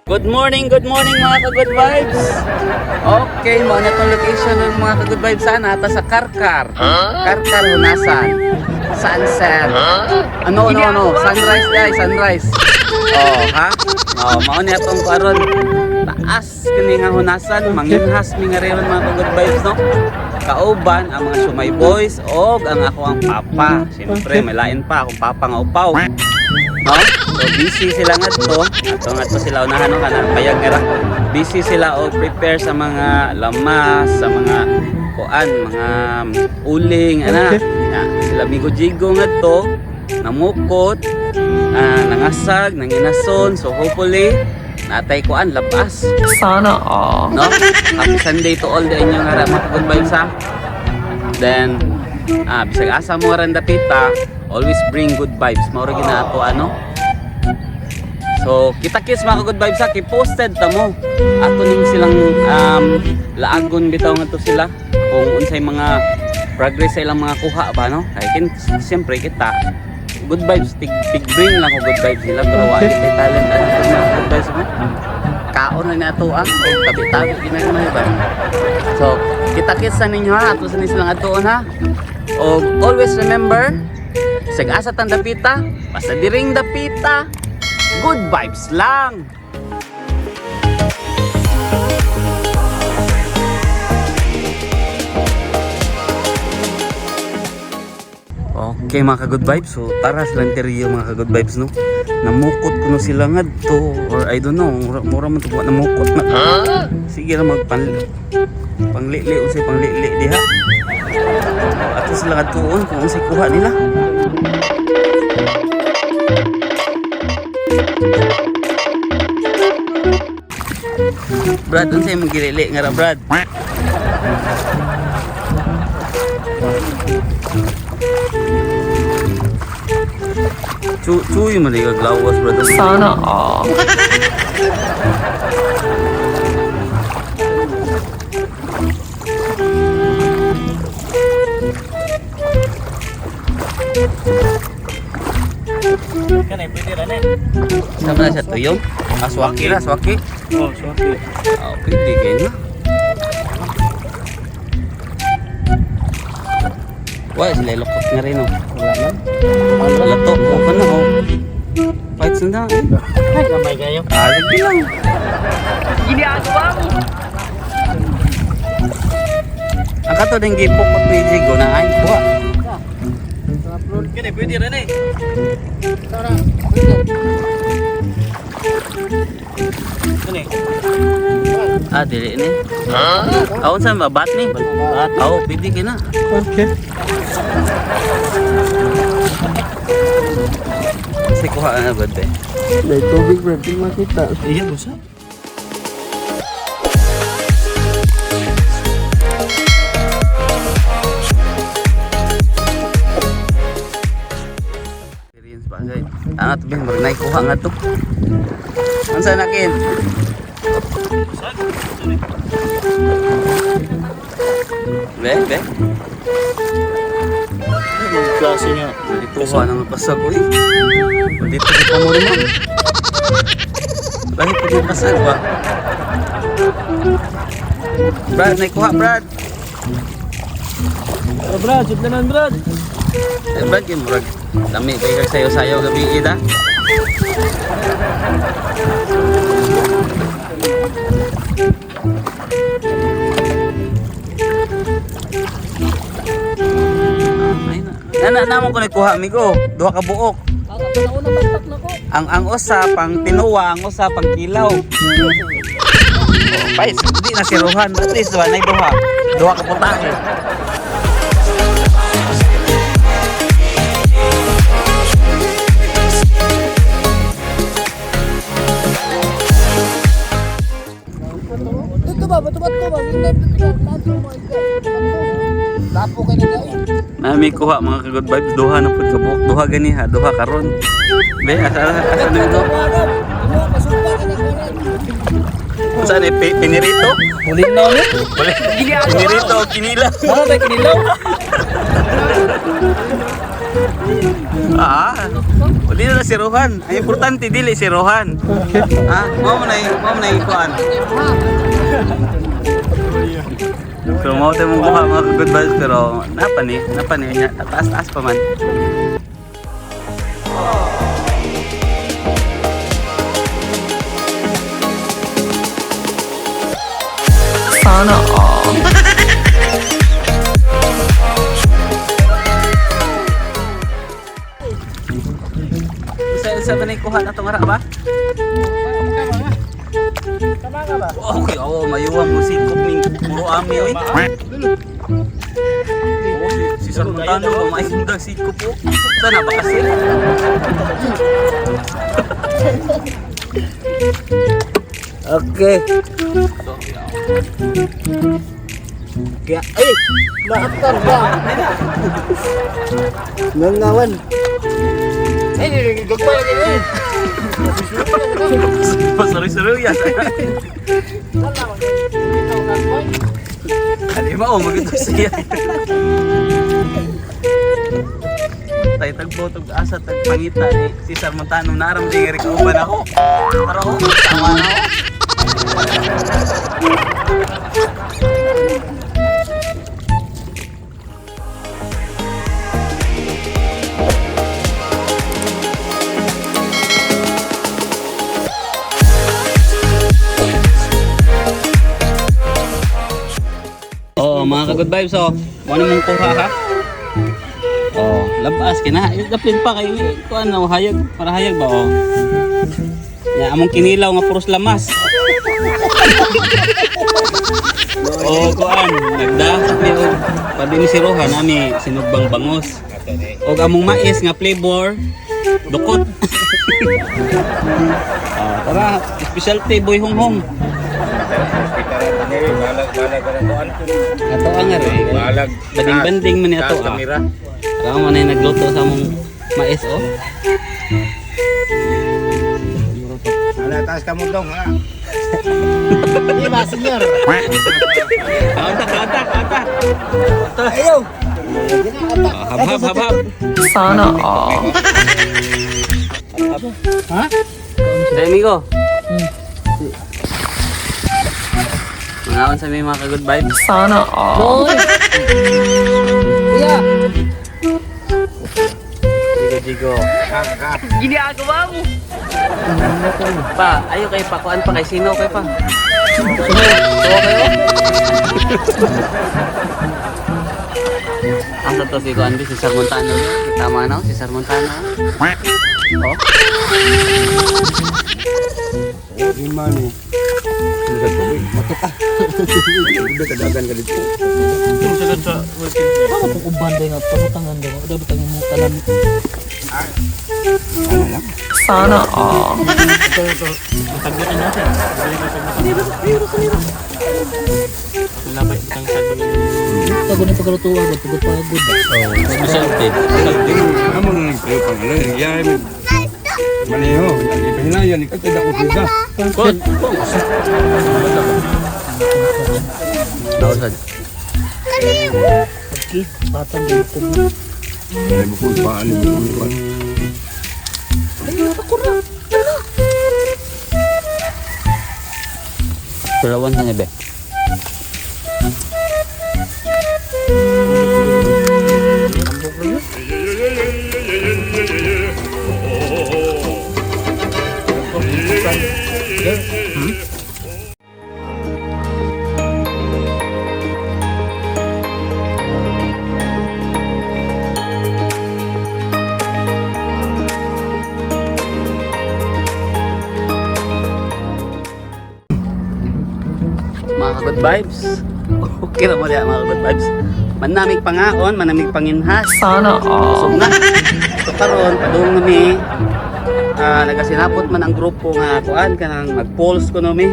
Good morning mga ka-good vibes. Okay, mao na tong location ng mga ka-good vibes sana ata sa Karkar. Karkar Hunasan. Sunset. Ano ano ano, sunrise guys, sunrise. Oh, ha? Oh, mao ni atong karon. Taas kini nga hunasan, manginhas mi nga rin mga ka-good vibes, no? Kauban ang mga Shumay boys og ang ako ang papa. Siyempre, may lain pa akong papa nga upaw. No? So busy sila ngadto. Ato ngadto sila unahan, no, kanang payag nga ra. Busy sila og prepare sa mga lamas, sa mga kuan, mga uling ana. Ya, sila Migo Jigo ngadto namukot, nangasag, nanginason. So hopefully natay kuan labas. Sana all. No? Happy Sunday to all the inyo nga ra mga good vibes ha. Then bisag asa mo ran dapita, always bring good vibes. Mao ra gyud na ato ano. So, kita kits mga good vibes ha, posted ta mo. Ato ning silang laagon bitaw ngadto sila kung unsay mga progress sa ilang mga kuha ba, no? Kay kin siyempre kita good vibes tig, tig bring lang ko good vibes sila pero wa kitay talent ano pud mga good vibes mo. Kaon na nato ah, o tabi-tabi ginagmay ba. So, kita kits sa ninyo ha, ato sa ninyo silang atuon ha. O always remember, sig asa tan dapita, basta diring dapita, good vibes lang. Okay mga ka-good vibes, so tara silang teriyo mga ka-good vibes, no. Namukot kuno sila ngadto or I don't know, mura, mura man to namukot na. Sige ra magpan panglili unsay panglili diha. Ato sila ngadtuon kung unsay kuha nila. Brad, unsay imong gilili nga ra, Brad? Chu chuy man di kag lawas, Brad. Sana all. Kanay pwede ra na. Sama na siya tuyo. Ah, swaki ra, swaki. Oh, swaki. Ah, pwede kayo na. Wala sila ilokot nga rin, oh. Wala man. Wala to, okay na, oh. Fights na. Ay, gamay kayo. Ah, sige lang. Ginagawa mo. Ang kato din gipukot ni Jigo na ay buha. Kanay pwede ra na. Kanay. Ah, dili ni. Huh? Aon sa mabat ni? Bat. Oh, pwede kina. Okay. Kasi kuha na ba eh? May tubig bro, di makita. Iya busa. Experience ba guys? Tanga to ben, marinay kuha nga to. Unsa na kin? Be, be. Klase niya. Dito kuha na nga pasag uy. Dito ko pamurma. Lahi pa yung pasag ba? Brad, naikuha Brad. Oh, Brad, sud naman Brad. Eh, Brad, yung murag. Dami kay kag sayo-sayo gabi ida. Ay na. Na na mo ko nagkuha amigo. Duha ka buok. Ang usa pang tinuwa, ang usa pang kilaw. Oh, pais, di na siruhan. At least duha na duha. Duha ka putahe. Dito ba? Bato bato ba? Lapo ka na daw. Nami kuha mga ka-good vibes, duha na pud ka buok, duha gani ha, duha karon. Be, asa asa na ito? Saan eh, pinirito? Huling na ni. Pinirito o kinila? Wala tayo kinilaw. Ah, uli na si Rohan. Ang importante dili si Rohan. Ha? Mao mo na ikuan. So mao tayo mong buha, mga good vibes, pero napa ni niya taas-taas pa man. Sana all. Sa ba na kuha na itong ara ba? Okay, oh, mayuwang mo sikop ning puro ami oy. Oh, si Sir Montano ba maayong daw sikop po. Sana ba kasi? Okay. Kaya, ay! Maaktar ba? Nangawan. Ay, gagpay lagi eh. Pasari-sari yan. Ano ba oh, magito siya. Tay tagbo tag asa tag pangita ni si Sir Montano naram di ngari kauban ako. Tara oh, tama na ako. Oh, mga ka-good vibes oh. Mo na mong kuha ha. Oh, labas kina. Daplin pa kay kuan ano, hayag para hayag ba oh. Ya among kinilaw nga puros lamas. Oh, kuan nagda ni og pwede ni si Rohan nami sinugbang bangos. Og among mais nga flavor dukot. Ah, tara, specialty boy honghong. Ato ang ari. Balag. Banding-banding man ni ato Taas ah. kamera. Tama man ay nagluto sa among mais oh. Ala, taas ka mo dong, ha? Di ba, senyor? Kaunta, kaunta, kaunta. Ayaw! Ah, hab hab hab hab. Sana all. Ha? Hey, amigo. Mangaon sa may mga ka-good vibes. Sana all. Boy! Kuya! Jigo, jigo. Ginagawa mo. Pa, ayo kay pa, kuan pa kay sino kay pa. Suho kayo. Asa to si kuan si Sir Montano. Tama na si Sir Montano. Oh. Lima ni. Ano sa tubig? Matok ah. Udah kadagan ka dito. Paano kung uban day nga pangutangan daw? Dapat ang imong tanan. Sana all. Tago na pagkalutuan ba pagod-pagod. Specialty. Specialty. Amo na nagtayo pang ano. Nagyay mo. Maneho. Ipahinayan. Ikaw tayo ko sila. Kuan. Nausad. Okay, batang dito. Ay, bukod pa. Ano bukod pa. Pulawan sa niya be. Mga ka-good vibes. Okay na mo diya mga good vibes. Manamig pangaon, manamig panginhas. Sana all. Busog na. So karon padung nami. Ah, nagasinapot man ang grupo nga kuan kanang mag-polls kuno mi.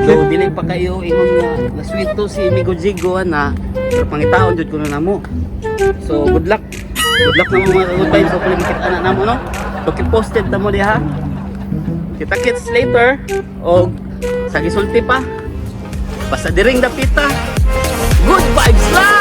So dili pa kayo ingon nga na sweet to si Migo Jigo na pero pangitaon jud kuno namo. So good luck. Good luck namo mga good vibes. Hopefully makita na namo no. So keep posted na mo diha. Kita kits later og sa gisulti pa. Basta diring dapita. Good vibes lang!